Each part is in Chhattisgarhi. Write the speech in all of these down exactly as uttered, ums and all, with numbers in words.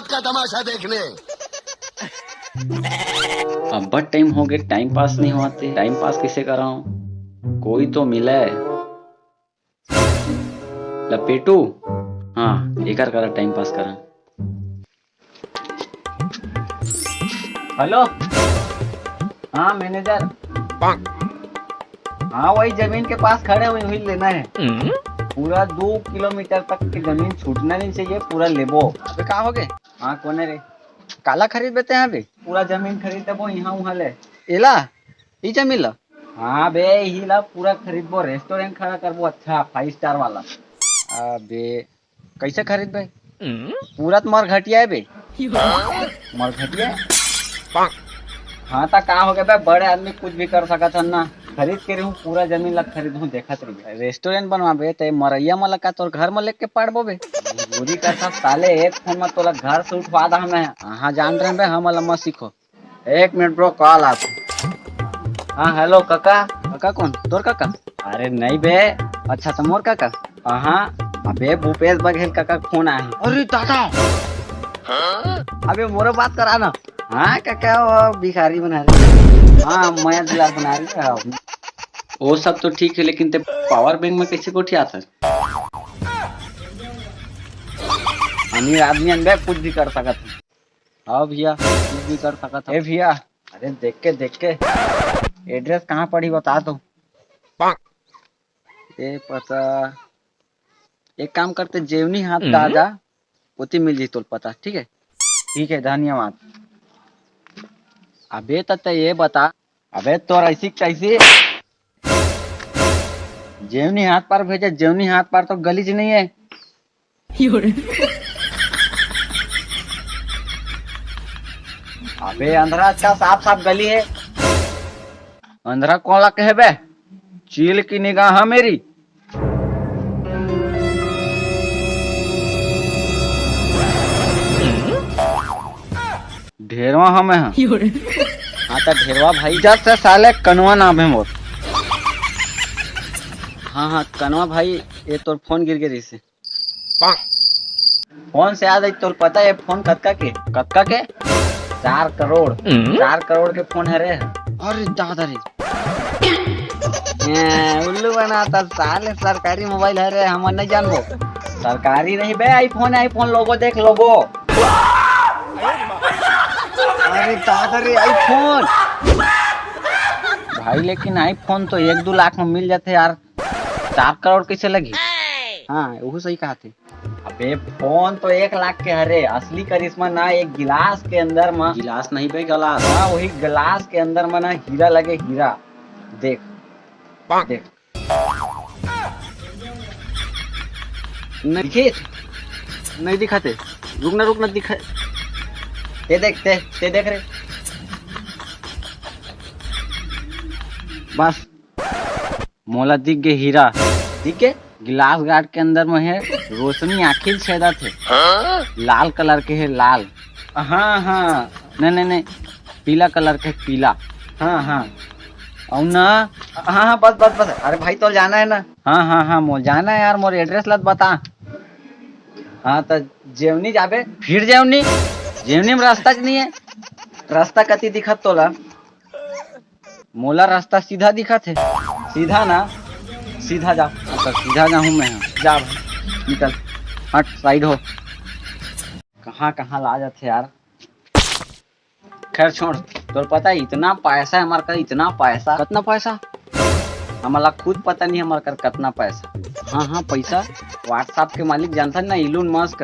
का तमाशा देखने। अब्बड़ टाइम हो गए, टाइम पास नहीं होते, टाइम पास कैसे कराऊं? कोई तो मिले। लपेटू, हाँ, एकर करा टाइम पास करा। हेलो, हाँ मैनेजर। हाँ, वही जमीन के पास खड़े हुए, वही लेना है। पूरा दो किलोमीटर तक की जमीन छूटना नहीं चाहिए, पूरा लेबो। अबे का हो गए? हाँ, कोने रे? काला खरीद बेते हैं अभी? पूरा जमीन खरीद देबो, यहाँ वहाँ ले। एला? ई जमीन ला? हाँ बे, यही ला पूरा खरीदबो, रेस्टोरेंट खड़ा करबो, अच्छा फाइव स्टार वाला। अबे, कैसे खरीद बे? पूरा तो मरघटिया है बे। मरघटिया? हाँ, ता का हो गया बे, बड़े आदमी कुछ भी कर सकत हन ना। खरीद के रहूं, पूरा जमीन ला खरीद हूं, देखत रहिबे। रेस्टोरेंट बनवाबे ते मरैया मन ला का तोर घर में लेके पाड़बो बे? मजदूरी करता साले, एक फोन में तोला घर से उठवा दा मैं। हाँ, जान रहे बे, हम वाला मत सीखो। एक मिनट ब्रो, कॉल आत। हाँ, हेलो काका। काका कौन? तोर काका? अरे नहीं बे। अच्छा, तो मोर काका? हाँ। अबे, भूपेश बघेल काका के फोन आए। अरे दादा। अबे, मोरो बात करा ना। हाँ काका, वो भिखारी बना रहे। हाँ, मया दुलार बना रहे। हाँ। वो सब तो ठीक है, लेकिन ते पावर बैंक में कैसे गोठियात है? अमीर आदमी अन बे, कुछ भी कर सकत है। हाँ भैया, कुछ भी कर सकत है। ए भैया, अरे देख के, देख के, एड्रेस कहाँ पड़ी बता तो। ए पता, एक काम करते, जेवनी हाथ का आ जा, ओती मिल जी तोल पता, ठीक है? ठीक है, धन्यवाद। अबे त तै ये बता। अबे तोर ऐसी कैसी? जेवनी हाथ पार भेजे, जेवनी हाथ पार तो गलीज नहीं है। अबे अंधरा अच्छा साफ साफ गली है। अंधरा कौन ला कहे बे? चील की निगाह मेरी। ढेरवा हमें हाँ। हाँ तो ढेरवा भाई। जस से साले कनवा नाम है मोर। हाँ हाँ कनवा भाई, ये तोर फोन गिर गे रहिसे। फोन से याद आई, तोर पता है फोन कतका के? कतका के? चार करोड़। चार करोड़ के फोन है रे। अरे दादा रे। ए, उल्लू बनाता साले, सरकारी मोबाइल है रे, हम नहीं जानबो। सरकारी नहीं बे, आईफोन, आईफोन लोगो देख लोगो। अरे दादा रे, आईफोन। भाई लेकिन आईफोन तो एक दो लाख में मिल जाते यार, चार करोड़ कैसे लगी? हाँ, वो सही कहा थे। अबे फोन तो एक लाख के हरे, असली करिश्मा ना एक गिलास के अंदर मा। गिलास नहीं बे, गलास। हाँ, वही गिलास के अंदर मा ना हीरा लगे, हीरा। देख, देख। नहीं दिखे? नहीं दिखाते। रुक ना, रुक ना, दिखा। ते देख, ते, ते देख रे। बस। मोला दिख गे हीरा। दिख गे? गिलास गार्ड के अंदर में है, रोशनी आँखी छेदत है। लाल कलर के है, लाल। हाँ, हाँ। नहीं, नहीं, नहीं, पीला कलर के, पीला। हाँ, हाँ। अउ ना। हाँ, हाँ, बस, बस, बस। अरे भाई, तोल जाना है ना? हाँ, हाँ, हाँ, मोल जाना है यार, मोर एड्रेस लत बता। हाँ, तो जेवनी जाबे। फिर जेवनी? जेवनी में रास्ता च नहीं है। रास्ता कति दिखत तोला? मोला रास्ता सीधा दिखत हे। सीधा ना, सीधा जा। अच्छा, सीधा जाहूँ मैं। हाँ। जा भाई, निकल, हट, साइड हो। कहाँ कहाँ ला जाथे यार। खैर छोड़, तोर पता है इतना पैसा है हमार कर, इतना पैसा। कितना पैसा? हमला खुद पता नहीं हमार कर कितना पैसा। हाँ हाँ पैसा। WhatsApp के मालिक जानथन ना, इलोन मस्क।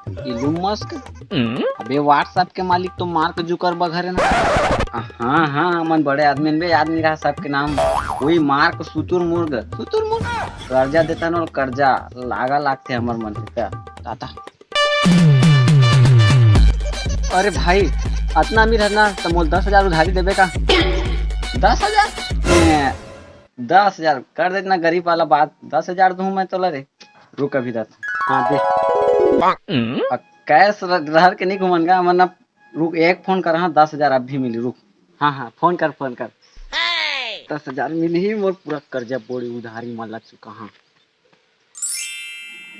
Elon Musk? अबे WhatsApp के मालिक तो मार्क जुकरबर्ग हरे ना। हाँ हाँ, हमन बड़े आदमी बे, याद नहीं रहा सबके नाम। वही मार्क सुतुरमुर्ग। सुतुरमुर्ग? कर्जा देता ना, कर्जा लागा लागते हमर मन के का। ताता। अरे भाई, अतना अमीर है ना, तो मोल दस हजार उधारी देबे का? दस हजार? ए, दस हजार कर देतना, गरीब वाला बात। दस हजार दूँ मैं तोला रे। रुक अभी दस। हाँ दे। आ, कैश र-, रहर के नहीं घुमन का, मतलब रुक, एक फोन कर, हाँ, दस हजार अभी मिली, रुक। हाँ हाँ, फोन कर, फोन कर। दस हजार मिली ही, मोर पूरा कर्जा बोड़ी उधारी मन ला चुका, हाँ।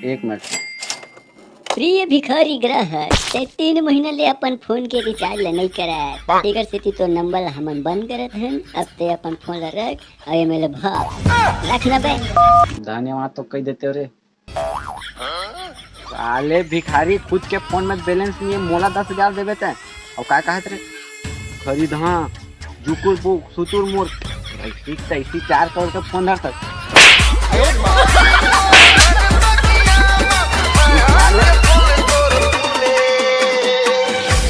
एक मिनट। प्रिय भिखारी ग्राहक, ते तीन महीना ले अपन फोन के रिचार्ज ल नइ करत, तेकर सेती तोर नंबर ल हमन बंद करत हन। अब ते अपन फोन ल रख अउ एमे ले भाग। रख ना बे। धन्यवाद तो कहि देते हो रे। साले भिखारी, खुद के फोन में बैलेंस नहीं है, मोला दस हजार देबे ते। अउ का कहत रे? खरीद हाँ, जुकुर बुक, सुतुर मुर्ग, ऐसी तैसी चार करोड़ के फोन धर तक।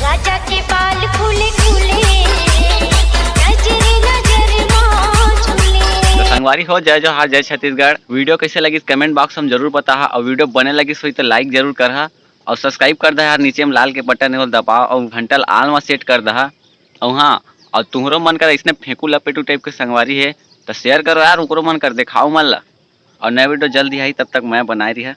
राजा के बाल खुले खुले, नजर नजर मा झूले। तो संगवारी हो, जय जोहार, जय छत्तीसगढ़। वीडियो कैसे लगिस कमेंट बॉक्स में जरूर बताहा, और वीडियो बने लगिस होई तो लाइक जरूर करहा, और सब्सक्राइब कर दहा यार, नीचे में लाल के बटन है वो दबाओ, और घंटा ला आल में सेट कर दहा। और हाँ, और तुहरो मन कर इसने फेंकू लपेटू टाइप के संगवारी है तो शेयर करो यार, उकरो मन कर देखाओ मन ला। और नया वीडियो जल्दी आई, तब तक मैं बनाए रिहा।